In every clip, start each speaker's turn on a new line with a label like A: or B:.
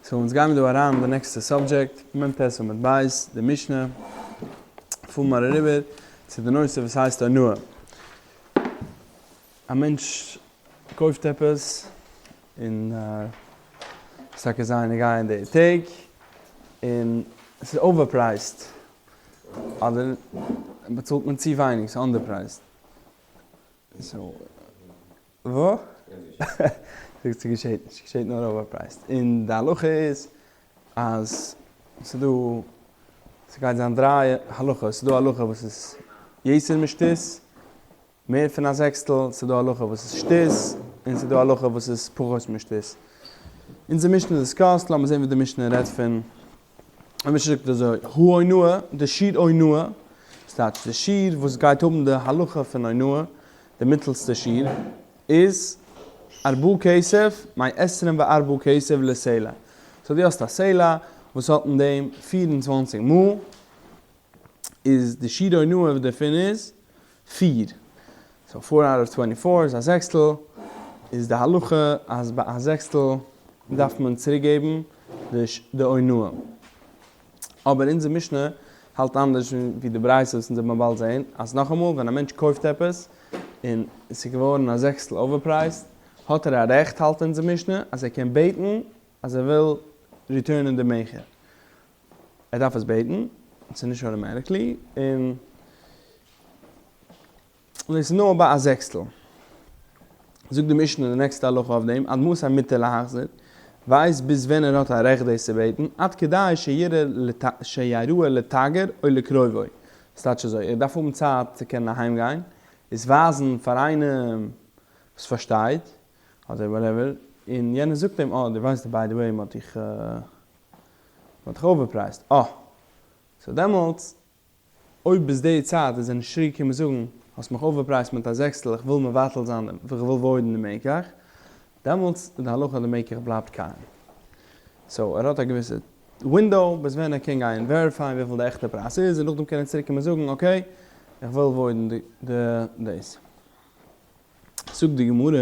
A: סאו אונז גיימיר דא אריין אין די נעקסטע subject, מ ט עמוד ב', די משנה, פארן מיר אריבער צו די נושא וואס הייסט אונאה. א מענטש קויפט עפעס, און ס'איז טאקע זייער נוגע אין די טעג, און ס'איז overpriced, אדער באצאלט מען צו ווייניג, ס'איז underpriced. סאו ווא? זאגט ס'געשעט נישט, ס'געשעט נאר overpriced, און די הלכה איז אז ס'דא, ס'גייט זיין דריי הלכות, ס'דא הלכה וואס איז יתר משתית, מער פון א זעקסטל, ס'דא הלכה וואס איז שתית, און ס'דא הלכה וואס איז פחות משתית. אונזער משנה discussed, לאמיר זען ווי די משנה רעדט פון די משנה זאגט אזוי, האונאה, די שיעור אונאה, ס'טייטש די שיעור וואס גייט האבן די הלכה פון אונאה, די מיטעלסטע שיעור, איז ארבעה כסף מעשרים וארבעה כסף לסלע. so דו האסט א סלע וואס האט אין דעם 24 מאל, איז די שיעור אונאה דערפון איז פיר. so four out of 24 איז א זעקסטל, איז די הלכה אז ביי א זעקסטל דארף מען צוריק געבן די אונאה. אבער אונזער משנה האלט אנדערש ווי די ברייתא וואס אונז וועלן באלד זעהן, אז נאכאמאל ווען א מענטש קויפט עפעס און עס איז געווארן א זעקסטל overpriced, האט ער א רעכט האלט אונזער משנה אז ער קען בעטן אז ער וויל return ען די מכר. ער דארף עס בעטן, עס איז נישט automatically, און דאס איז נאר ביי א זעקסטל. זאגט די משנה די נעקסטע הלכה אויף דעם, עד מתי מותר להחזיר, ווייסט ביז ווען ער האט א רעכט דאס צו בעטן, עד כדי שיראה לתגר או לקרובו, ס'טייטש אזוי, ער דארף האבן צייט צו קענען אהיים גיין, עס ווייזן פאר איינעם וואס פארשטייט, אדער whatever, און יענער זאגט אים, אה, דו ווייסט by the way מ'האט דיך מ'האט דיך overpriced, אה, so דעמאלטס אויב ביז די צייט איז ער נישט צוריק געקומען זאגן האסט מיך overpriced מיט א זעקסטל איך וויל מבטל זיין דעם איך וויל void ן די מקח, דעמאלטס איז די הלכה די מקח בלייבט קיים. so ער האט א געוויסע window ביז ווען ער קען גיין verify ען וויפיל די עכטע פרייז איז און נאכדעם קען ער צוריק קומען זאגן okay איך וויל void ן די דאס. זאגט די גמרא.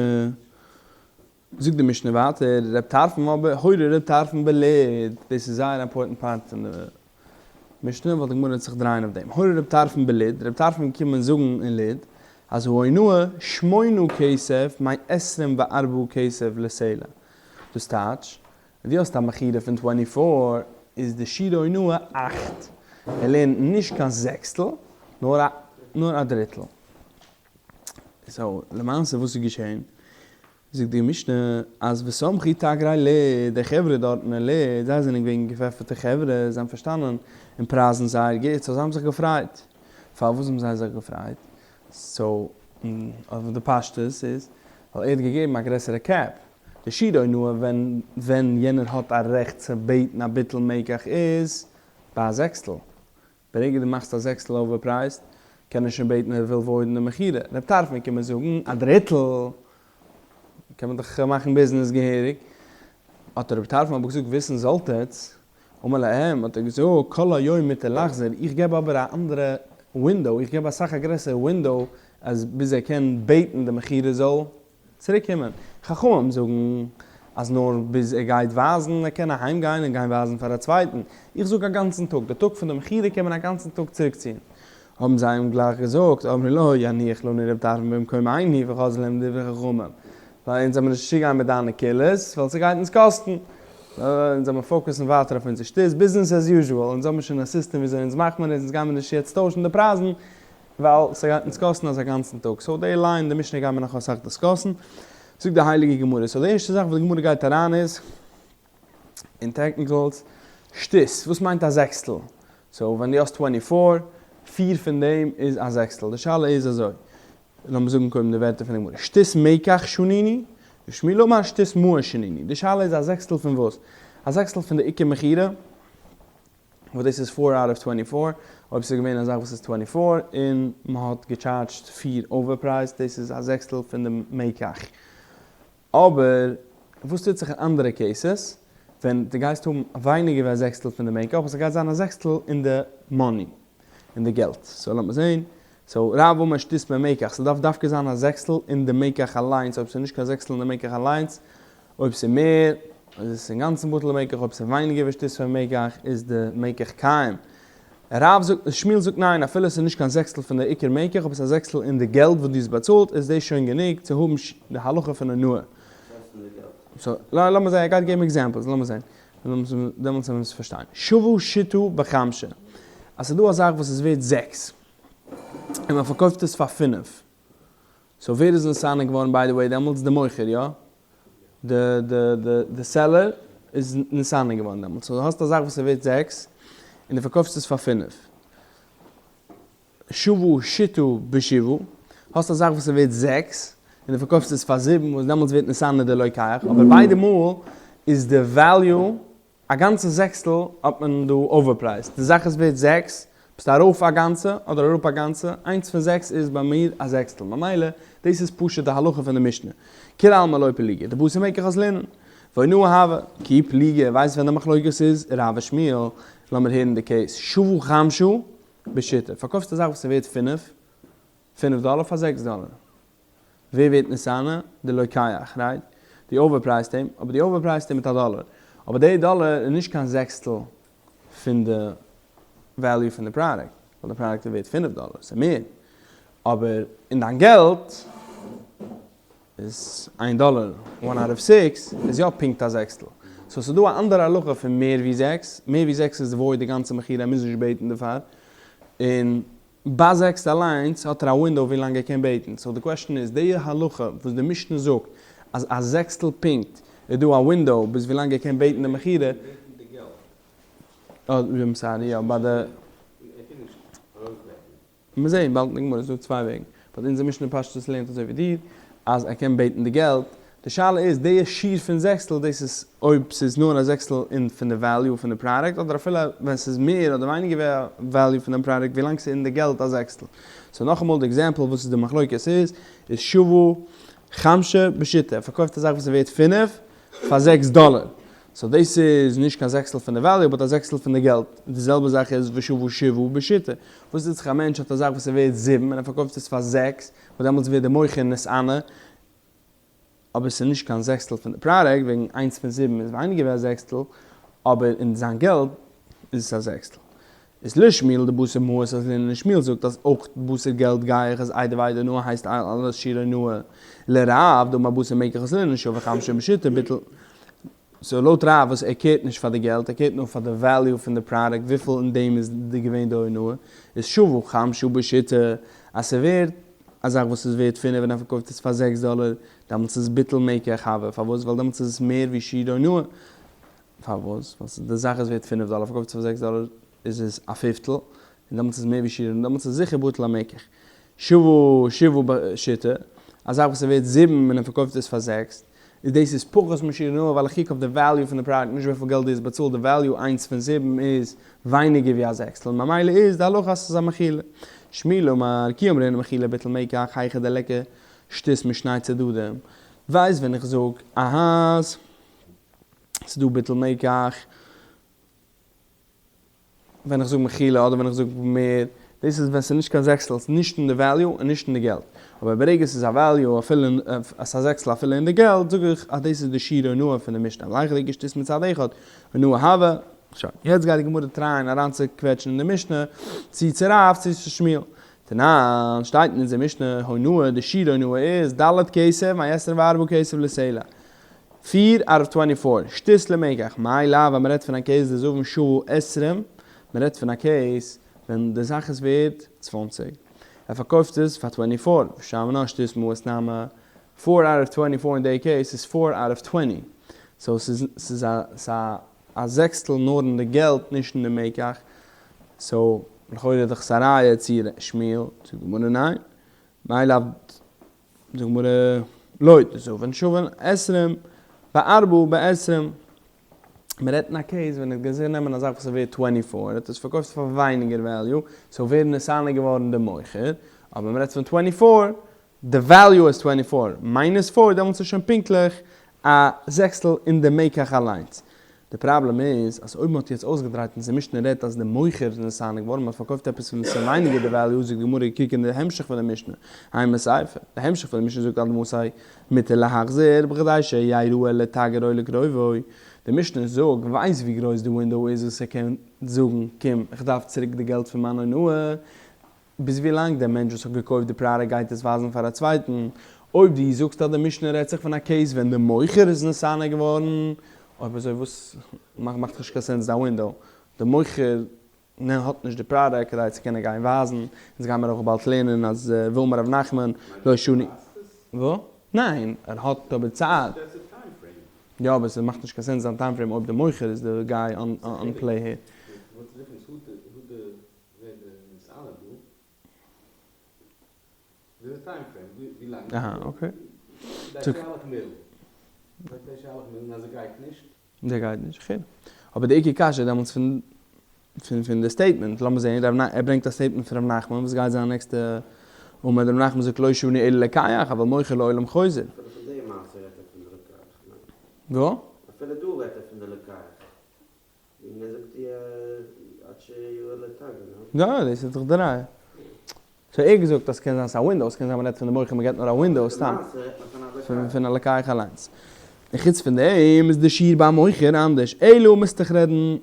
A: זאגט די משנה ווייטער, ר' טרפון אבער, הורה ר' טרפון בלוד, דאס איז זייער important part פון די משנה, ווייל די גמרא וועט זיך דרייען אויף דעם, הורה ר' טרפון בלוד, ר' טרפון איז געקומען זאגן אין לוד, אז האונאה שמונה כסף מעשרים וארבעה כסף לסלע, דאס טייטש, ווען דו האסט א מכירה פון twenty four, איז די שיעור אונאה אכט, ער לערנט נישט קיין זעקסטל, נאר א דריטל. so למעשה וואס איז געשען? זאגט די משנה אז ושמחו תגרי לוד, די חברה דארטן אין לוד, זיי זענען געווען געפעפערטע חברה, זיי האבן פארשטאנען אין פרייזן זייער גוט, so זיי האבן זיך געפרייט. פארוואס האבן זיי זיך געפרייט? so אויף די פשטות איז ווייל ער האט געגעבן א גרעסערע cap. די שיעור אונאה ווען ווען יענער האט א רעכט צו בעטן א ביטול מקח איז ביי א זעקסטל, ברגע דו מאכסט א זעקסטל overpriced, קען ער שוין בעטן ער וויל void ן די מכירה. רב טרפון קען מען זאגן א דריטל, קען מען דאך מאכן ביזנעס געהעריג. האט רב טרפון אבער געזאגט וויסן זאלט עטץ, אמר להם האט ער געזאגט כל היום מותר להחזיר, איך געב אבער א אנדערע window, איך געב אסאך א גרעסערע window אז ביז ער קען בעטן די מכירה זאל צוריק קומען. חכמים זאגן אז נאר ביז ער גייט ווייזן, ער קען אהיים גיין און גיין ווייזן פאר א צווייטן. איך זאג א גאנצן טאג, די טאג פון די מכירה קען מען א גאנצן טאג צוריקציען. האבן זיי אים גלייך געזאגט, אמרו לו, יניח לנו רב טרפון במקומינו וחזרו להם דברי חכמים. ווייל אונז זעמיר נישט צוגיין מיט דיינע קולות, ווייל ס'גייט אונז קאסטן. אונז זעמיר focus ן ווייטער אויף אונזער שטות, business as usual, אונז האבן שוין א סיסטעם וויאזוי אונז מאכט מען עס, אונז גיימיר נישט יעצט טוישן די פרייזן, ווייל ס'גייט אונז קאסטן אזא גאנצן טאג. so די ליין די משנה גיימיר נאך אסאך discuss ן. זאגט די הייליגע גמרא. so די ערשטע זאך וואס די גמרא גייט אריין איז אין technicals, שתית. וואס מיינט א זעקסטל? so ווען דו האסט twenty four, פיר פון דעם איז א זעקסטל. די שאלה איז אזוי, לאמיר זאגן קודם די ווערטער פון די גמרא. שתית מקח שנינו, ושמואל אמר שתית מעות שנינו. די שאלה איז א זעקסטל פון וואס? א זעקסטל פון די עיקר מכירה? וואס דאס איז four out of 24, אויב ס'איז געווען א זאך וואס איז 24 און מ'האט געטשארדזשט פיר overpriced, דאס איז א זעקסטל פון די מקח. אבער וואס טוט זיך אין אנדערע cases, ווען דו גייסט האבן ווייניגער ווי א זעקסטל פון די מקח, אבער ס'גייט זיין א זעקסטל אין די money, אין די געלט. so לאמיר זען, so רב אמר שתית במקח, ס'דארף דווקא זיין א זעקסטל אין די מקח אליינס, אויב ס'איז נישט קיין זעקסטל אין די מקח אליינס, אויב ס'איז מער. איז עס אינגאנצן בטל למקח, אויב ס'איז ווייניגער ווי שתית פון מקח איז די מקח קיים. רב זאגט, שמואל זאגט ניין, אפילו ס'איז נישט קיין זעקסטל פון די עיקר מקח, אבער ס'איז א זעקסטל אין די געלט וואס דו האסט באצאלט, איז דאס שוין גענוג צו האבן די הלכה פון הונאה. so, לאמיר זען, ער גייט געבן examples, לאמיר זען. דעמאלטס וועלן מיר עס פארשטיין. שוה שיתא בחמשא. אז ס'איז דא א זאך וואס איז ווערט זעקס, און מען פארקויפט עס פאר פינף. so ווער איז נתענה געווארן by the way דעמאלטס? די מוכר, יא? די די די די seller איז נתענה געווארן דעמאלטס. so דו האסט א זאך וואס איז ווערט זעקס, און דו פארקויפסט עס פאר פינף. שוה שיתא בשבעה, האסט א זאך וואס איז ווערט זעקס, און דו פארקויפסט עס פאר זיבן, וואס דעמאלטס ווערט נתענה די לוקח, אבער ביידע מאל איז די value, א גאנצע זעקסטל האט מען דא overpriced, די זאך איז ווערט זעקס, ביסטו ארויף א גאנצע אדער אראפ א גאנצע, איינס פון זעקס איז ביי מיר א זעקסטל, ממילא דאס איז פשוט די הלכה פון די משנה, כולי עלמא לא פליגי, דבתר מקח אזלינן, והונאה הוה, כי פליגי, ווייסט ווען די מחלוקת איז? רב ושמואל, לאמיר הערן די case, שוה חמשה בשיתא, פארקויפסט א זאך וואס איז ווערט פינף, פינף דאלער פאר זעקס דאלער. ווער ווערט נתענה? די לוקח, right? דו overpriced אים, אבער דו overpriced אים מיט א דאלער. אבער די דאלער איז נישט קיין זעקסטל פון די value פון די פראדוקט, ווייל די פראדוקט איז ווערט פינף דאלער, ס'איז מער. אבער אין דיין געלט איז איין דאלער, one out of six, איז יא פונקט א זעקסטל. so ס'איז דא א אנדערע הלכה פון מער ווי זעקס, מער ווי זעקס איז void די גאנצע מכירה, ער מוז נישט בעטן דערפאר. און ביי זעקס אליינס האט ער א window ווי לאנג ער קען בעטן, so די question איז, די הלכה וואס די משנה זאגט אז א זעקסטל פונקט איז דא א window ביז ווי לאנג ער קען בעטן די מכירה, I'm sorry, יא ביי די. מיר זעהן באלד אין די גמרא איז דא צוויי וועגן, but אונזער משנה פשטות לערנט אזוי ווי דיר אז ער קען בעטן די געלט, די שאלה איז די שיעור פון זעקסטל דאס איז אויב ס'איז נאר א זעקסטל אין פון די value פון די פראדוקט אדער אפילו ווען ס'איז מער אדער ווייניגער value פון דעם פראדוקט ווילאנג ס'איז אין די געלט א זעקסטל. so נאכאמאל די example וואס איז די מחלוקת איז איז שוה חמשה בשיתא ער פארקויפט א זאך וואס איז ווערט פינף פאר זעקס דאלער so דאס איז נישט קיין זעקסטל פון די value but א זעקסטל פון די געלט די זעלבע זאך איז ושוה שבעה בשיתא וואס טוט זיך א מענטש האט א זאך וואס איז ווערט זיבן און ער פארקויפט עס פאר זעקס וואס דעמאלטס ווערט די מוכר נתענה אבער ס'איז נישט קיין זעקסטל פון די פראדוקט, וועגן איינס פון זיבן איז ווייניגער ווי א זעקסטל, אבער אין זיין געלט איז עס א זעקסטל. איז לשמואל דבתר מעות אזלינן און שמואל זאגט אז אויך בתר געלט גיי איך אז איידער וויידער נאה הייסט אלעס שיעור הונאה לרב דאמר בתר מקח אזלינן שוה חמשה בשיתא ביטל so לויט רב וואס ער care ט נישט פאר די געלט ער care ט נאר פאר די value פון די פראדוקט וויפיל אין דעם איז די געווען די הונאה איז שוה חמשה בשיתא אז ס'ווערט א זאך וואס איז ווערט פינף און ער פארקויפט עס פאר זעקס דאלער, דעמאלטס איז ביטול מקח הוה, פארוואס? ווייל דעמאלטס איז עס מער ווי שיעור הונאה. פארוואס? ווייל די זאך איז ווערט פינף דאלער, פארקויפט עס פאר זעקס דאלער איז עס א פיפטל, און דעמאלטס איז מער ווי שיעור הונאה, דעמאלטס איז זיכער בטל המקח. שוה שבעה בשיתא, א זאך וואס איז ווערט זיבן און ער פארקויפט עס פאר זעקס, איז דאס איז פחות משיעור הונאה ווייל איך קוק אויף די value פון די פראדוקט נישט וויפיל געלט דו האסט באצאלט, די value איינס פון זיבן איז ווייניגער ווי א זעקסטל ממילא איז די הלכה אז ס'איז א מחילה. שמואל אמר כי אמרינן מחילה ביטול מקח היכא דליכא שתית משני צדדים ווייסט ווען איך זאג אז ס'איז דא ביטול מקח ווען איך זאג מחילה אדער ווען איך זאג מער, דאס איז ווען ס'איז נישט קיין זעקסטל, ס'איז נישט אין די value און נישט אין די געלט. אבער ברגע ס'איז א value אפילו אין, עס איז א זעקסטל אפילו אין די געלט, זאג איך אז דאס איז די שיעור הונאה פון די משנה. אבל היכא דאיכא שתית מצד אחד, הונאה הוה. שוין, יעצט גייט די גמרא try ען אריינצוקוועטשן אין די משנה, צו צו רב צו צו שמואל. תנן, שטייט אין אונזער משנה, הונאה, די שיעור הונאה איז, ד' כסף, מעשרים וארבעה כסף לסלע. פיר out of twenty four, שתית למקח, מאי לאו אז מ'רעדט פון א case דזבין שוה עשרים, מ'רעדט פון א case ווען די זאך איז ווערד צוואנציג, ער פארקויפט עס פאר twenty four, ושמע מינה שתית מעות נמי, four out of twenty four אין די case איז four out of twenty, so ס'איז ס'איז א א זעקסטל נאר אין די געלט נישט אין די מקח, so לכאורה איז דאך עס א ראיה צו שמואל, זאגט די גמרא ניין, מאי לאו. זאגט גמרא, לא דזבין שוה עשרים וארבעה בעשרים, מען רעדט אין א case ווען ער האט געזען נעמען א זאך וואס איז ווערט twenty four, ער האט עס פארקויפט פאר ווייניגער value, so ווער נתענה געווארן די מוכר, אבער מען רעדט פון twenty four, די value איז twenty four, minus four, דעמאלטס איז שוין פונקטליך א זעקסטל אין די מקח אליינס. די פראבלעם איז אז אויב מ'האט יעצט אויסגעדרייט אונזער משנה רעדט אז די מוכר איז נתענה געווארן, מ'האט פארקויפט עפעס וואס איז ווייניגער די value, זאגט די גמרא קוק אין די המשך פון די משנה, אימא סיפא, די המשך פון די משנה זאגט עד מתי מותר להחזיר בכדי שיראה לתגר או לקרובו, די משנה זאגט ווייסט ווי גרויס די window איז וואס ער קען זאגן קום איך דארף צוריק די געלט פון מיין אונאה, ביז ווי לאנג דער מענטש וואס האט געקויפט די פראדוקט גייט עס ווייזן פאר א צווייטן, אויב דו זאגסט אז די משנה רעדט זיך פון א case ווען די מוכר איז נתענה געווארן, אויב אזוי וואס מאכט נישט קיין sense דיין window, די מוכר האט נישט די פראדוקט כדי צו קענען גיין ווייזן, אונז גיימער אויך באלד לערנען אז ואמר ר' נחמן לא שנו. וואס? ניין, ער האט אבער צייט. יא אבער ס'מאכט נישט קיין sense זיין time frame אויב די מוכר איז די guy on play here.
B: ווער די נתענה דא? ווי די time frame? ווי לאנג?
A: אהא okay.
B: כדי שיהלך מיל. כדי שיהלך מיל און אז ער גייט נישט?
A: דער גייט נישט, כ'הער. אבער די עיקר קשיא דעמאלטס פון פון פון די statement, לאמיר זעהן, רב נ ער ברענגט א statement פון ר' נחמן, וואס גייט זיין נעקסטע עמוד, ר' נחמן זאגט לא שנו אלא לוקח, אבל מוכר לעולם חוזר.
C: אפילו פון די מעשה רעדט ער פון די לוקח, ניין?
A: וואו?
C: אפילו דא רעדט ער פון די לוקח.
A: יא דאס איז דאך די ראיה. סאו ער געזאגט אז ס'קען זיין ס'איז א window, ס'קען זיין מ'רעדט פון די מוכר מ'געט נאר א window סתם. פון א לוקח אליינס. און חוץ פון דעם איז די שיעור ביי מוכר אנדערש. אלא מוזט דיך רעדן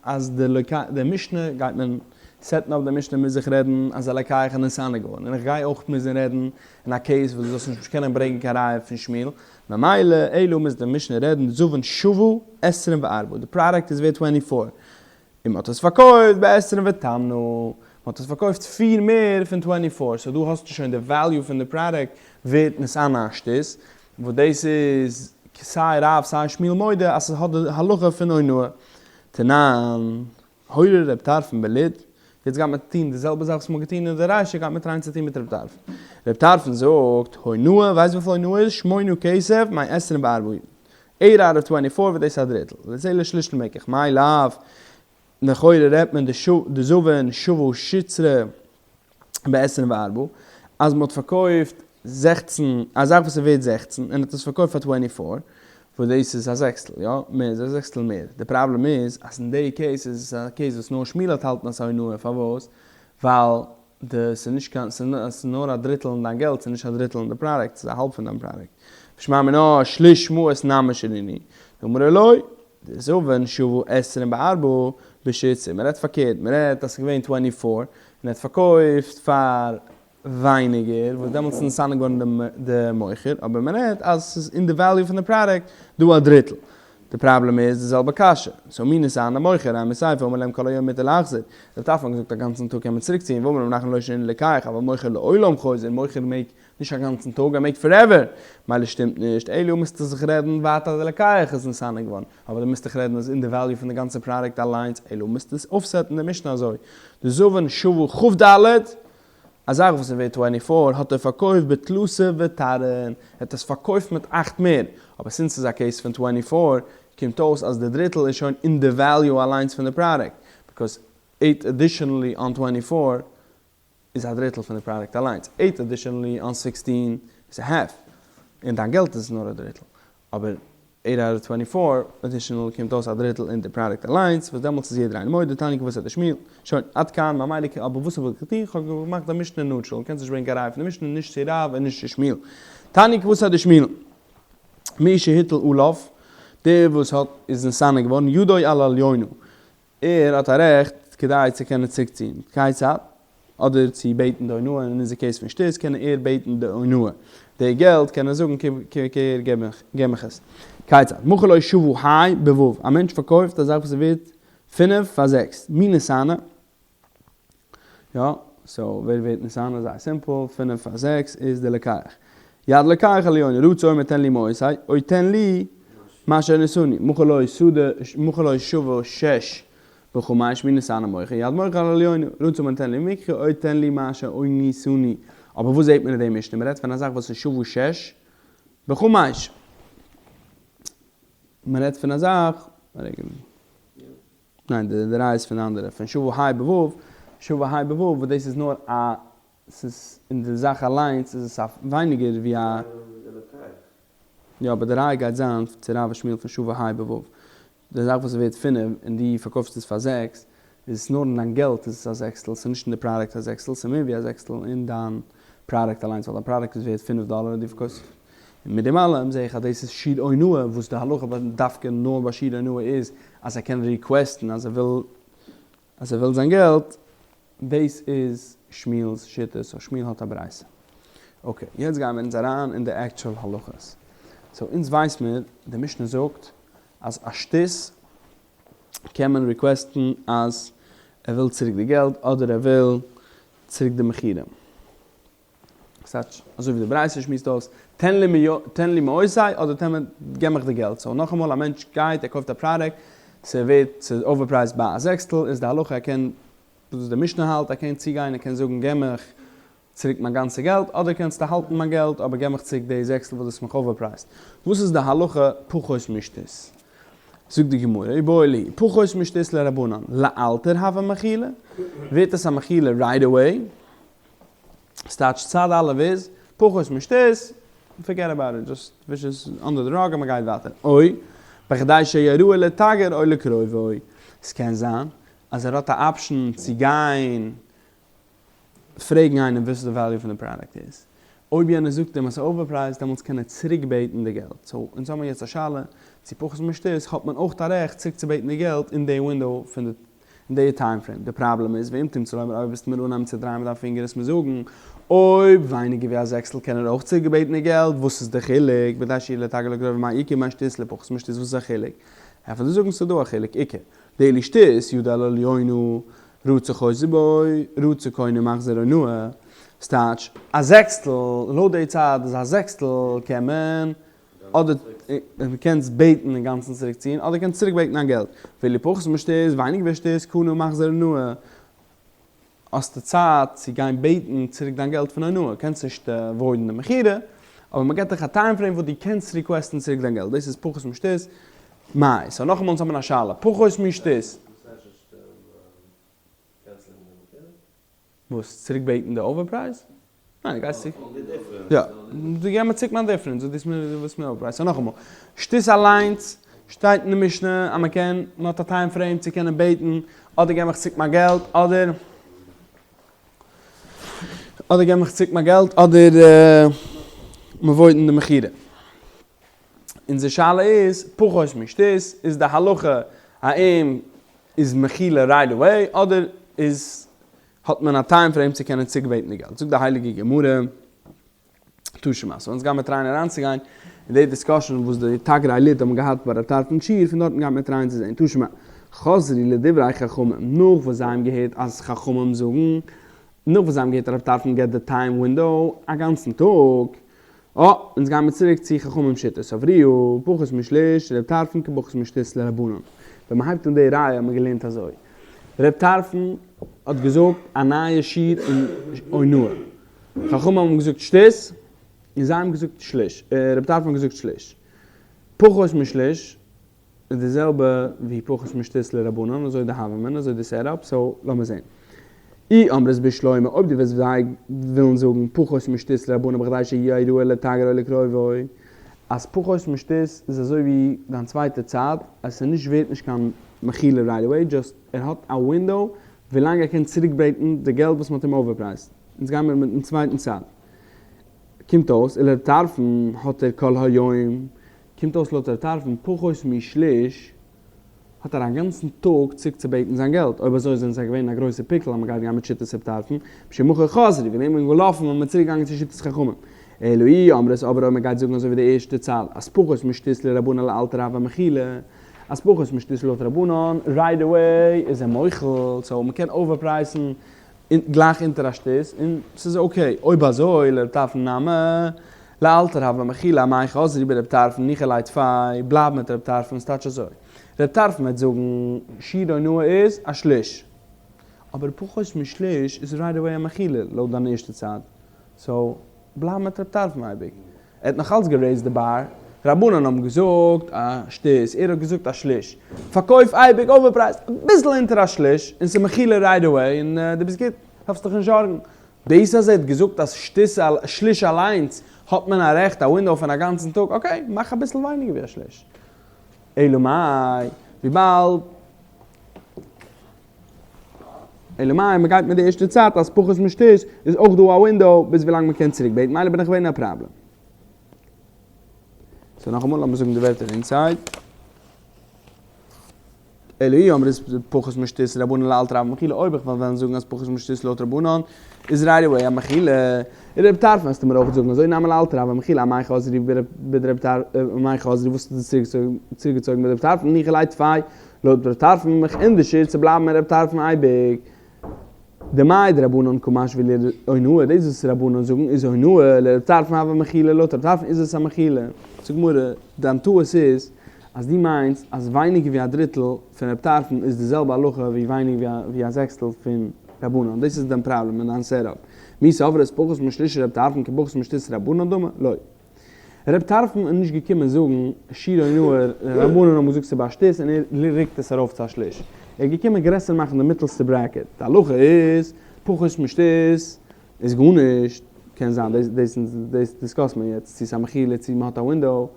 A: אז די לוקח, די משנה גייט מען set ן אויף די משנה מוז איך רעדן אז א לוקח איז נתענה געווארן. און איך גיי אויך מוזן רעדן אין א case וואס דו זאלסט נישט קענען ברענגען קיין ראיה פון שמואל. ממילא אלא מוז די משנה רעדן זבין שוה עשרים וארבעה, די פראדוקט איז ווערט twenty four, און מען האט עס פארקויפט בעשרים ותמנה, מען האט עס פארקויפט פיר מער פון twenty four, so דא האסטו שוין די value פון די פראדוקט ווערט נתענה א שטות, וואס דאס איז סיי רב סיי שמואל מודה אז ס'האט די הלכה פון אונאה. תנן. הורה ר' טרפון בלוד, יעצט גייט מען טון די זעלבע זאך וואס מען האט געטון אין די רישא גייט מען try ען צו טון מיט ר' טרפון. ר' טרפון זאגט, הונאה, ווייסט וויפיל הונאה איז? שמונה כסף מעשרים וארבעה, eight out of twenty four וואס דאס איז א דריטל, לצלע שליש למקח, מאי לאו, לכאורה רעדט מען דזבין שוה שיתסרי בעשרים וארבעה, אז מען האט פארקויפט 16, א זאך וואס איז ווערט 16, און האט עס פארקויפט פאר twenty four, וואס דאס איז א זעקסטל, יא, מער איז א זעקסטל מער. די פראבלעם איז, אז אין די case איז עס א case וואס נאר שמואל האט האלטן אז ס'איז הונאה, פארוואס? ווייל די ס'איז נישט קיין, ס'איז נאר א דריטל אין דיין געלט, ס'איז נישט א דריטל אין די פראדוקט, ס'איז א האלב פון דיין פראדוקט. ושמע מינה שליש מעות נמי שנינו. דאמר לא, דזבין שוה עשרים וארבעה בשיתסר, מען רעדט פארקערט, מען רעדט אז ס'איז געווען twenty four, און ער האט פארקויפט פאר ווייניגער, וואס דעמאלטס איז נתענה געווארן די מוכר, אבער מען רעדט אז ס'איז אין די value פון די פראדוקט דא א דריטל. די פראבלעם איז די זעלבע קשיא, so מי נתענה מוכר, אימא סיפא אמר להם כל היום מותר להחזיר, רב טרפון האט געזאגט א גאנצן טאג קען מען צוריק ציען, ואמר רב נחמן לא שנו אלא לוקח, אבל מוכר לעולם חוזר, מוכר מעג נישט א גאנצן טאג, ער מעג forever! מילא שטימט נישט, אלא מוזטו זיך רעדן ווייטער אז די לוקח איז נתענה געווארן, אבער דו מוזט דיך רעדן אז אין די value פון די גאנצע פראדוקט אליינס, אלא מוזטו עס אויף set ן די משנה אזוי, דזבין שוה כ"ד, א זאך וואס איז ווערט twenty four האט ער פארקויפט בתלתא ותרעין, ער האט עס פארקויפט מיט אכט מער, אבער since ס'איז א case פון twenty four קומט אויס אז די דריטל איז שוין אין די value אליינס פון די פראדוקט, because eight additionally on twenty four איז א דריטל פון די פראדוקט אליינס, eight additionally on sixteen איז א half, און דיין געלט איז נאר א דריטל, אבער eight out of twenty four additional קומט אויס א דריטל אין די פראדוקט אליינס, וואס דעמאלטס איז יעדער איינער מודה, תניא כוותיה דשמואל, שוין, עד כאן ממילא ק, אבער וואס האב איך געטון? כ'האב געמאכט די משנה neutral, קענסט נישט ברענגען קיין ראיה פון די משנה נישט צו רב און נישט צו שמואל. תניא כוותיה דשמואל, מי שהטיל עליו, דער וואס האט איז נתענה געווארן, ידו על העליונה, ער האט א רעכט כדי צו קענען צוריקציען כיצד? אדער צו בעטן די אונאה, אין אונזער case פון שטות קען ער בעטן די אונאה, די געלט קען ער זאגן קער געב מיך עס. כיצד? מכר לו שוה ה' בו', א מענטש פארקויפט א זאך וואס איז ווערט פינף פאר זעקס, מי נתענה? יא, so ווער ווערט נתענה? זייער simple, פינף פאר זעקס איז די לוקח. יד לוקח עליונה, רצה אומר תן לי מעותי, או תן לי מה שעניתני, מכר לו שדה, מכר לו שוה שש בחמש, מי נתענה מוכר, יד מוכר על העליונה, רצה אומר תן לי מקחי, או תן לי מה שעניתני. אבער וואס זעט מען אין די משנה? מען רעדט פון א זאך וואס איז שוה שש בחמש. מען רעדט פון א זאך, ניין, די ראיה איז פון די אנדערע, פון שוה ה' בו', שוה ה' בו', וואס דאס איז נאר א, ס'איז אין די זאך אליינס איז עס א ווייניגער ווי א. יא, אבער די ראיה גייט זיין צו רב ושמואל פון שוה ה' בו'. די זאך וואס איז ווערט פינף און דו פארקויפסט עס פאר זעקס, איז עס נאר אין דיין געלט איז עס א זעקסטל, ס'איז נישט אין די פראדוקט א זעקסטל, ס'איז מער ווי א זעקסטל אין דיין פראדוקט אליינס, ווייל דיין פראדוקט איז ווערט פינף דאלער און דו פארקויפסט און מיט דעם אלעם זעה איך אז דאס איז שיעור אונאה, וואס די הלכה דווקא נאר ביי שיעור אונאה איז אז ער קען ריקוועסטן אז ער וויל אז ער וויל זיין געלט, דאס איז שמואל'ס שיטה, so שמואל האט א ברייתא. okay, יעצט גייען מיר אונז אריין אין די actual הלכות. so אונז ווייס מיר, די משנה זאגט אז א שתות קען מען ריקוועסטן אז ער וויל צוריק די געלט אדער ער וויל צוריק די מכירה. ס'טייטש, אזוי ווי די ברייתא שמועסט אויס, תן לי תן לי מעותי אדער תן מיר געב מיך די געלט. so נאכאמאל א מענטש גייט ער קויפט א פראדוקט, ס'ווערט ס'איז overpriced ביי א זעקסטל, איז די הלכה ער קען, וואס די משנה האלט, ער קען צוגיין ער קען זאגן געב מיך צוריק מיין גאנצע געלט, אדער קענסטו האלטן מיין געלט אבער געב מיך צוריק די זעקסטל וואס דו האסט מיך overpriced. וואס איז די הלכה פחות משתות? זאגט די גמרא, איבעיא להו, פחות משתות לרבנן, לאלתר הוה מחילה? ווערט עס א מחילה right away? ס'טייטש צד א' איז, פחות משתות, forget about it, just וויש עס under the rug און מ'גייט ווייטער. או, בכדי שיראה לתגר או לקרובו. ס'קען זיין אז ער האט א option צו גיין פרעגן איינעם וואס די value פון די פראדוקט איז. אויב יענער זאגט אים אז ס'איז overpriced דעמאלטס קען ער צוריק בעטן די געלט. so אונז האמיר יעצט א שאלה צו פחות משתות האט מען אויך א רעכט צוריק צו בעטן די געלט אין די window פון די אין די time frame. די פראבלעם איז ואם תמצא לומר אויב וועסטו מיר אנהייבן צו דרייען מיט דיין פינגער עס מיר זאגן אויב ווייניגער ווי א זעקסטל קען ער אויך צוריק בעטן די געלט וואס איז די חילוק בכדי שיראה לתגר לקרובו מאי איכא בין שתות לפחות משתות וואס איז א חילוק? ענפערט די זאגן ס'איז דא א חילוק איכא דאילו שתות ידו על העליונה רצה חוזר בו, רצה קונה מחזיר אונאה, ס'טייטש, א זעקסטל, לויט די צד איז א זעקסטל קען מען, אדער קענסט בעטן אינגאנצן צוריק ציען, אדער קענסט צוריק בעטן דיין געלט, ואילו פחות משתות, ווייניגער ווי שתות, קנה מחזיר אונאה, האסטו צייט צו גיין בעטן צוריק דיין געלט פון אונאה, קענסט נישט void ן די מכירה, אבער מ'געט דיך א time frame וואס דו קענסט ריקוועסטן צוריק דיין געלט, דאס איז פחות משתות, מאי, so נאכאמאל אונז האבן א שאלה, פחות משתות. וואס? צוריק בעטן די overprice? ניין די גייסט צוריק. יא. דו געב מיר צוריק מיין difference וואס דו האסט מיר וואס מיר overpriced. so נאכאמאל. שתות אליינס שטייט אין די משנה אז מען קען, מען האט א time frame צו קענען בעטן, אדער געב מיך צוריק מיין געלט, אדער אדער געב מיך צוריק מיין געלט, אדער מען void ן די מכירה. אונזער שאלה איז, פחות משתות, איז די הלכה האם איז מחילה right away, אדער איז האט מען א time frame צו קענען צוריקבעטן די געלט? זאגט די הייליגע גמרא, תא שמע. so אונז גיימיר try ען אריינצוגיין אין די discussion וואס די תגרי לוד האבן געהאט ביי רב טרפון שיעור, פון דארטן גייט מען try ען צו זען. תא שמע, חזרו לדברי חכמים, נאך וואס זיי האבן געהערט אז חכמים זאגן, נאך וואס זיי האבן געהערט אז רב טרפון געבט די time window א גאנצן טאג, אה, אונז גיימיר צוריק צו חכמים שיטה, סברוה, פחות משליש, ר' טרפון כפחות משתות לרבנן. ווען מען הייבט אן די ראיה האט מען געלערנט אזוי, ר' טרפון האט געזאגט א נייע שיעור אין אונאה, חכמים האבן געזאגט שתות, און זיי האבן געזאגט שליש, ר' טרפון האט געזאגט שליש. פחות משליש איז די זעלבע ווי פחות משתות לרבנן, אזוי די הוה אמינא, אזוי די setup, so לאמיר זען. אי אמרת בשלמא, אויב דו וועסט זיי ווילן זאגן פחות משתות לרבנן בכדי שיראה לתגר או לקרובו, אז פחות משתות איז אזוי ווי דיין צווייטע צד, אז ס'איז נישט ווערט נישט קיין מחילה right away, just ער האט א window ווילאנג ער קען צוריקבעטן די געלט וואס מ'האט אים overpriced. אונז גיימיר מיטן צווייטן צד. קומט אויס, ולר' טרפון האט ער כל היום, קומט אויס לויט ר' טרפון פחות משליש האט ער א גאנצן טאג צוריק צו בעטן זיין געלט, אויב אזוי זענען זיי געווען אין א גרויסע pickle אז מען גייט גיין מיט שיטת ר' טרפון, משום הכי חזרו, וועגן דעם איז מען געלאפן און מען איז צוריק געגאנגען צו שיטת חכמים. אלא אי אמרת אבער אויב מען גייט זאגן אזוי ווי די ערשטע צד אז פחות משתות לרבנן לאלתר הוה מחילה, אז פחות משתות לויט רבנן right away איז ער מוחל, so מען קען overprice ן גלייך אונטער א שתות און ס'איז okay, אויב אזוי לר' טרפון נמי, לאלתר הוה מחילה אמאי חזרו בר' טרפון ניחא ליה טפי, בלייב מיט ר' טרפון, ס'טייטש אזוי, ר' טרפון וועט זאגן שיעור אונאה איז א שליש, אבער פחות משליש איז right away א מחילה לויט דיין ערשטע צד, so בלייב מיט ר' טרפון אייביג. ער האט נאך אלץ גע raise ט די באר, רבנן האבן געזאגט א שתות, ער האט געזאגט א שליש, פארקויף אייביג overpriced אביסל אונטער א שליש און ס'איז מחילה right away און דו ביסט גוט, דארפסט דיך נישט זארגן. דאס אז ער האט געזאגט אז שתות שליש אליינס האט מען א רעכט א window פון א גאנצן טאג, okay, מאך אביסל ווייניגער ווי א שליש. אלא מאי? וויבאלד אלא מאי מ'גייט מיט די ערשטע צד אז פחות משתית איז אויך דא א ווינדאו ביז ווילאנג מ'קען צוריק בעטן מילא בין איך געווען אין א פראבלעם. סאו נאכאמאל לאמיר זאגן די ווערטער אינסייד. אלא אי אמרת פחות משתית רבנן לאלתר הוי מחילה אויב איך וועל וועלן זאגן אז פחות משתית לויט רבנן איז רייט עוועי א מחילה. און רבי טרפון וועסטו מיר אויך זאגן אזוי נמי לאלתר הוי מחילה אמאי חזרו בדרבי טרפון אמאי חזרו וואס האט זיך צוריקגעצויגן ביי רבי טרפון ניחא ליה טפי לויט רבי טרפון מיך ענדערשער צו בלייבן אין רבי טרפון אייביג. דמאי דרבנן קא משוו ליה אונאה, דאס וואס רבנן זאגן איז אונאה, לרבי טרפון הוי מחילה, לויט רבי טרפון איז עס א מחילה. זאגט גמרא, דיין טעות איז אז דו מיינסט אז ווייניגער ווי א דריטל פון רבי טרפון איז די זעלבע הלכה ווי ווייניגער ווי א זעקסטל פון רבנן, דאס איז דיין פראבלעם אין דיין סעט אפ. מי סברת פחות משליש רבי טרפון כפחות משתית רבנן דמי? לא. ר' טרפון איז נישט געקומען זאגן שיעור אונאה, רבנן האבן געזאגט ס'איז ביי א שתית און ער רוקט עס ארויף צו א שליש. ער איז געקומען גרעסער מאכן די מיטעלסטע bracket. די הלכה איז, פחות משתית איז גארנישט, קען זיין דאס דאס דאס דיסקאסט מען יעצט צו ס'איז א מחילה צו מ'האט א ווינדאו.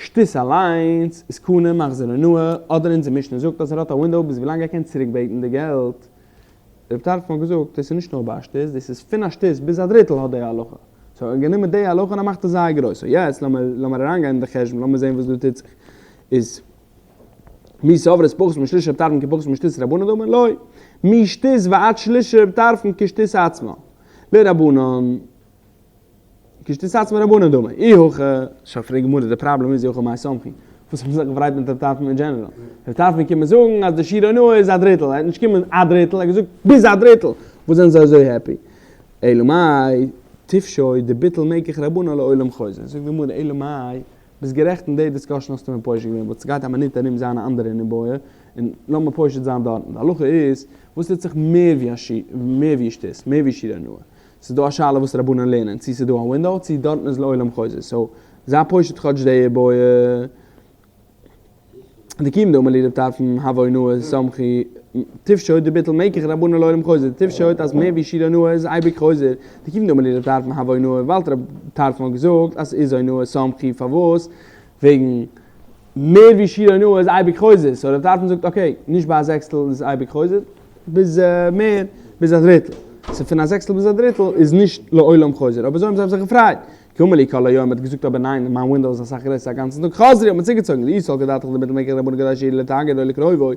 A: שתית אליינס איז קונה מחזיר אונאה, אדער אונזער משנה זאגט אז ער האט א ווינדאו ביז ווילאנג ער קען צוריק בעטן די געלט. ר' טרפון האט געזאגט דאס איז נישט נאר ביי א שתית, דאס איז פון א שתית ביז א דריטל האט די הלכה. סאו ער האט גענומען די הלכה און ער מאכט עס זייער גרויס. סאו יעצט לאמיר לאמיר אריינגיין אין די חשבון, לאמיר זען וואס דא טוט זיך. איז מי סברת פחות משליש רב טרפון כפחות משתית רבנן דמי? לא. משתית ועד שליש רב טרפון כשתית עצמה. לרבנן כשתית עצמה רבנן דמי. אי הכי. סאו פרעגט גמרא די פראבלעם איז אי הכי מאי סמכו. וואס האבן זיך געפרייט מיט רב טרפון אין דזשענעראל? רב טרפון קומען זאגן אז די שיעור אונאה איז א דריטל. ער האט נישט געקומען א דריטל, ער האט געזאגט ביז א דריטל. וואס זענען זיי אזוי happy? אלא מאי, תפשוט דביטול מקח רבנן לעולם חוזר. זאגט די גמרא, אלא מאי, ביסט גערעכט אין די discussion האסטו מיר פושט געווען, but ס'גייט א מינוט ארום זיין א אנדערע איבעיא, און לאמיר פושט זיין דארטן. די הלכה איז, וואס טוט זיך מער ווי א שי, מער ווי שתית, מער ווי שיעור אונאה? ס'איז דא א שאלה וואס רבנן לערנען, צו ס'איז דא א window, צו דארטן איז לעולם חוזר. so, זיי פושט כאטש די איבעיא. דכיון דאמר להו רב טרפון הוי אונאה סמכו תפשוט דביטול מקח רבנן לעולם חוזר תפשוט אז מער ווי שיעור אונאה איז אייביג חוזר דכיון דאמר להו רב טרפון הוי אונאה וויבאלד רב טרפון האט געזאגט אז ס'איז אונאה סמכו פארוואס וועגן מער ווי שיעור אונאה איז אייביג חוזר so רב טרפון זאגט okay נישט ביי א זעקסטל איז אייביג חוזר ביז מער ביז א דריטל so פון א זעקסטל ביז א דריטל איז נישט לעולם חוזר אבער אזוי האבן זיי זיך געפרייט קאמר להו כל היום האט געזאגט אבער ניין מיין window איז אסאך גרעסער א גאנצן טאג חזרו האט מען צוגעצויגן דאי סלקא דעתך דביטול מקח רבנן כדי שיראה לתגר או לקרובו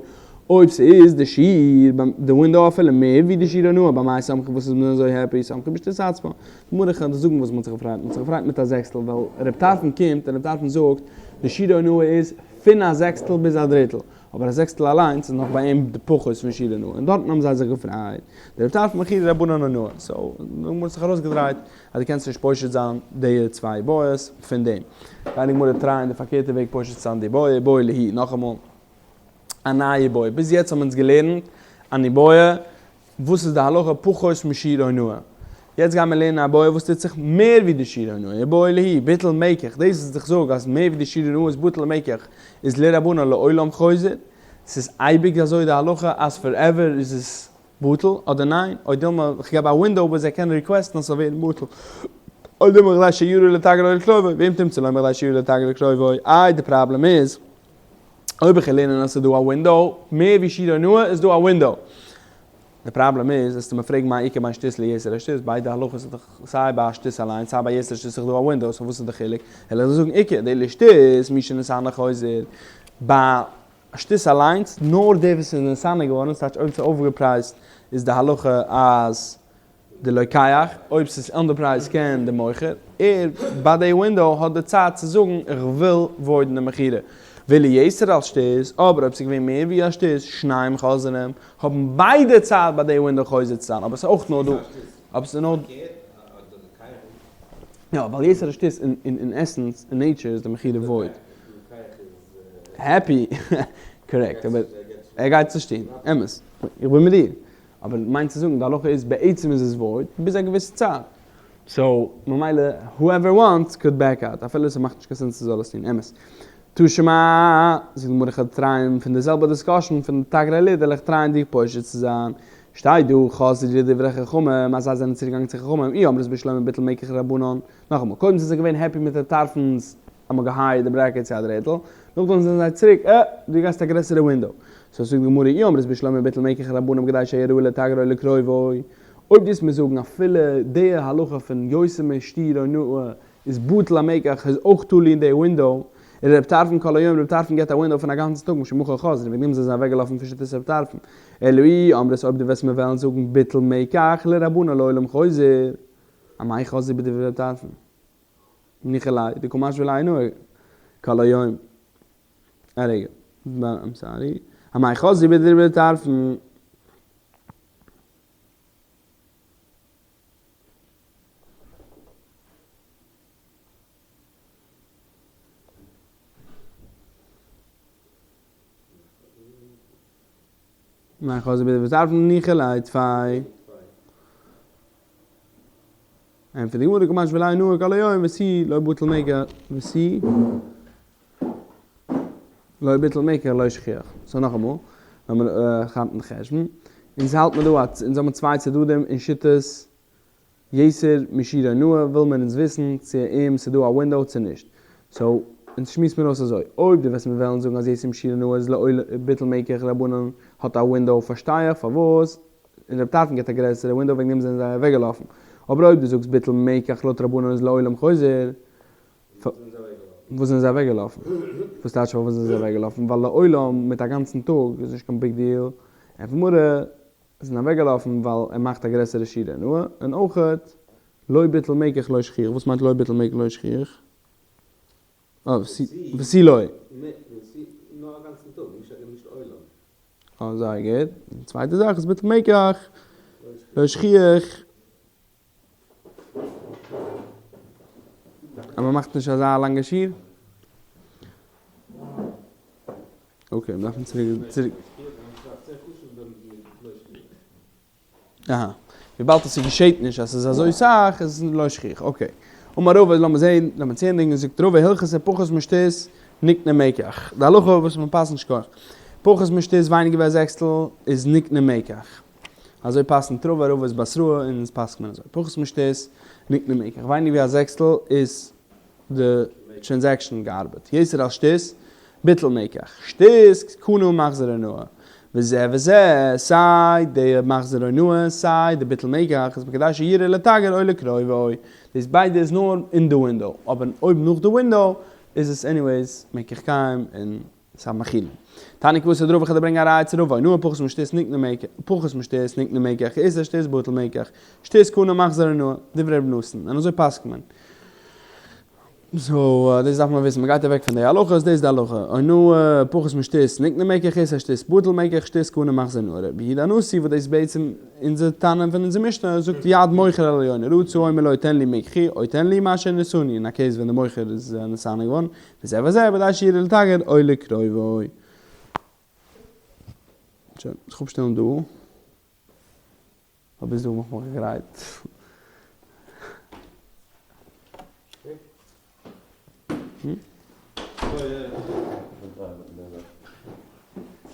A: אויב ס'איז די שיעור ביי די window אפילו מער ווי די שיעור אונאה במאי סמכו וואס איז מען אזוי happy סמכו בשתית עצמה גמרא איך קען דיר זאגן וואס מ'האט זיך געפרייט מ'האט זיך געפרייט מיט א זעקסטל ווייל ר' טרפון קומט און ר' טרפון זאגט די שיעור אונאה איז פון א זעקסטל ביז א דריטל אבער א זעקסטל אליינס איז נאך ביי אים די פחות פון שיעור אונאה און דארטן האבן זיי זיך געפרייט דר' טרפון מכירה רבנן אונאה so די גמרא האט זיך ארויסגעדרייט אז דו קענסט נישט פושט זיין די צוויי בעיות פון דעם. גייט די גמרא טרייען די פארקערטע וועג פושט צו זיין די בעיא, איבעיא להו, נאכאמאל א נייע בעיא, ביז יעצט האבן אונז געלערנט אן איבעיא וואס איז די הלכה פחות משיעור אונאה, יעצט גייען מיר לערנען א בעיא וואס טוט זיך מער ווי די שיעור אונאה, איבעיא להו, ביטול מקח, דאס וואס איך זאג אז מער ווי די שיעור אונאה איז בטל מקח איז לרבנן לעולם חוזר, ס'איז אייביג אזוי די הלכה אז forever איז עס בטל אדער ניין? או דילמא איך געב א window וואס זיי קענען ריקוועסטן אז ס'זאל ווערן בטל. או דילמא כדי שיראה לתגר או לקרובו, ואם תמצא לומר כדי שיראה לתגר לקרובו, איי די פראבלעם איז אויב איך וועל לערנען אז ס'איז דא א window, מער ווי שיעור אונאה איז דא א window. די פראבלעם איז, וועסטו מיר פרעגן מאי איכא בין שתית ליתר השתית, ביידע הלכות איז דאך סיי ביי א שתית אליין סיי ביי יתר השתית איז דאך דא א window, so וואס איז די חילוק? וועל איך דיר זאגן איכא דאילו שתית מי שנתענה חוזר, ביי שתית אליינס, נאר דער וואס איז נתענה געווארן, ס'טייטש אויב ס'איז overgepriced איז די הלכה אז די לוקח, אויב ס'איז underpriced קען די מוכר, ער ביי די window האט די צייט צו זאגן איך וויל void ן די מכירה, ואילו יתר על שתית, אבער אויב ס'איז געווען מער ווי א שתית, שניהם חוזרים, האבן ביידע צייט ביי די window חוזר צו זיין, אבער ס'איז אויך נאר דא, אבער ס'איז נאר. יא, ווייל יתר על שתית אין essence, אין nature איז די מכירה void. Happy, correct, אבער ער גייט עס נישט טון, אמת, איך בין מיט דיר, אבער מיינט צו זאגן די הלכה איז בעצם איז עס void ביז א געוויסע צייט, so ממילא whoever wants could back out, אפילו ס'מאכט נישט קיין sense ער זאל עס טון, אמת. תא שמע, זאגט די גמרא איך וועל טרייען פון די זעלבע discussion פון תגרי לוד וועל איך טרייען דיך פושט צו זיין, שטייט דא חזרו לדברי חכמים אז זיי זענען צוריק געגאנגען צו חכמים, אי אמרת בשלמא ביטול מקח רבנן, נאכאמאל, קודם זענען זיי געווען happy מיט ר' טרפון'ס אז מ'האט געהייערט די bracket צו א דריטל. נאכדעם זענען זיי צוריק, אה, דו גייסט א גרעסערע ווינדאו. סאו זאגט די גמרא, אי אמרת בשלמא ביטול מקח לרבנן בכדי שיראה לתגר או לקרובו, אויב דו וועסט מיר זאגן אפילו די הלכה פון יותר משיעור אונאה איז בטל המקח איז אויך תלוי אין די ווינדאו, און ר' טרפון כל היום ר' טרפון געבט א ווינדאו פון א גאנצן טאג משום הכי חזרו, וועגן דעם זענען זיי אוועקגעלאפן פון שיטת ר' טרפון. אלא אי אמרת אויב דו וועסט מיר וועלן זאגן ביטול מקח לרבנן לעולם חוזר, אמאי חזרו בדברי ר' טרפון? ניחא ליה דקא משוי ליה אונאה כל היום. א רגע, איים סארי, אמאי חזרו בדברי ר' טרפון? אמאי חזרו בדברי ר' טרפון ניחא ליה טפי. ענטפערט די גמרא דקא משוי ליה אונאה כל היום ותו לא בטיל מקח ותו לא בטיל מקח לא שכיח. סאו נאכאמאל, לאמיר כאפן די חשבון. אונז האלט מיר דא אז אונז האבן צוויי צדדים אין שיטת יותר משיעור אונאה, וויל מען אונז וויסן צו אים ס'דא א ווינדאו צו נישט. סאו אונז שמועסט מיר אויס אזוי, אויב דו וועסט מיר וועלן זאגן אז יותר משיעור אונאה איז לעולם ביטול מקח לרבנן האט א ווינדאו פארשטיי איך פארוואס און רב טרפון געבט א גרעסערע ווינדאו וועגן דעם זענען זיי אוועקגעלאפן. אבער אויב דו זאגסט ביטול מקח לויט רבנן איז לעולם חוזר, פארוואס זענען זיי אוועקגעלאפן? וואס טייטש פארוואס זענען זיי אוועקגעלאפן? ווייל לעולם מיט א גאנצן טאג איז נישט קיין ביג דיעל. ענטפערט די גמרא, זענען אוועקגעלאפן ווייל ער מאכט א גרעסערע שיעור אונאה, און אויכעט לא ביטל מקח לא שכיח. וואס מיינט לא ביטל מקח לא שכיח? אה, ותו לא.
B: נאר א גאנצן טאג, נישט לעולם.
A: אה, זייער גוט. די צווייטע זאך איז ביטול מקח לא שכיח. אז מען מאכט נישט אזא לאנגע שיעור. okay, מיר דארפן צוריק צוריק. אהא. וויבאלד עס געשעט נישט אז עס איז אזוי סאך איז עס לא שכיח. okay. אמר רבא, לאמיר זעהן, לאמיר צוענדיגן, זאגט רבא הלכתא פחות משתית נקנה מקח. די הלכה וואס מען פסק'נט שכוח. פחות משתית ווייניגער ווי א זעקסטל איז נקנה מקח. אזוי פסק'נט רבא, רבא איז בתראה און אונז פסק'נט מען אזוי. פחות משתית נקנה מקח. ווייניגער ווי א זעקסטל איז די transaction געארבעט. יתר על שתית, ביטול מקח. שתית קנה מחזיר אונאה. וזה וזה, סיי די מחזיר אונאה סיי די ביטול מקח איז בכדי שיראה לתגר או לקרובו. דאס ביידע איז נאר אין די ווינדאו, אבער אויב נאך די ווינדאו איז עס anyways מקח קיים און ס'איז א מחילה. תניא כוותיה דרבא כ'וועל דיר ברענגען א ראיה צו רבא, אונאה פחות משתית נקנה מקח, פחות משתית נקנה מקח, יתר שתית בטל מקח, שתית קנה מחזיר אונאה, דברי ר' נתן, און אזוי פסק'נט מען. so דאס דארף מען וויסן, מ'גייט אוועק פון די הלכות, דאס איז די הלכה, אונאה פחות משתית נקנה מקח, יתר שתית בטל מקח, שתית קנה מחזיר אונאה. רבי יהודה הנשיא וואס דאס איז בעצם אונזער תנא פון אונזער משנה, זאגט יד מוכר על העליונה, רצה אומר לו תן לי מקחי, או תן לי מה שנשאני, אין א case ווען די מוכר איז נתענה געווארן, וזה וזה, בכדי שיראה לתגר או לקרובו. שוין, זיך אפשטעלן דא. אבער ביז דא האב איך מיך געגרייט.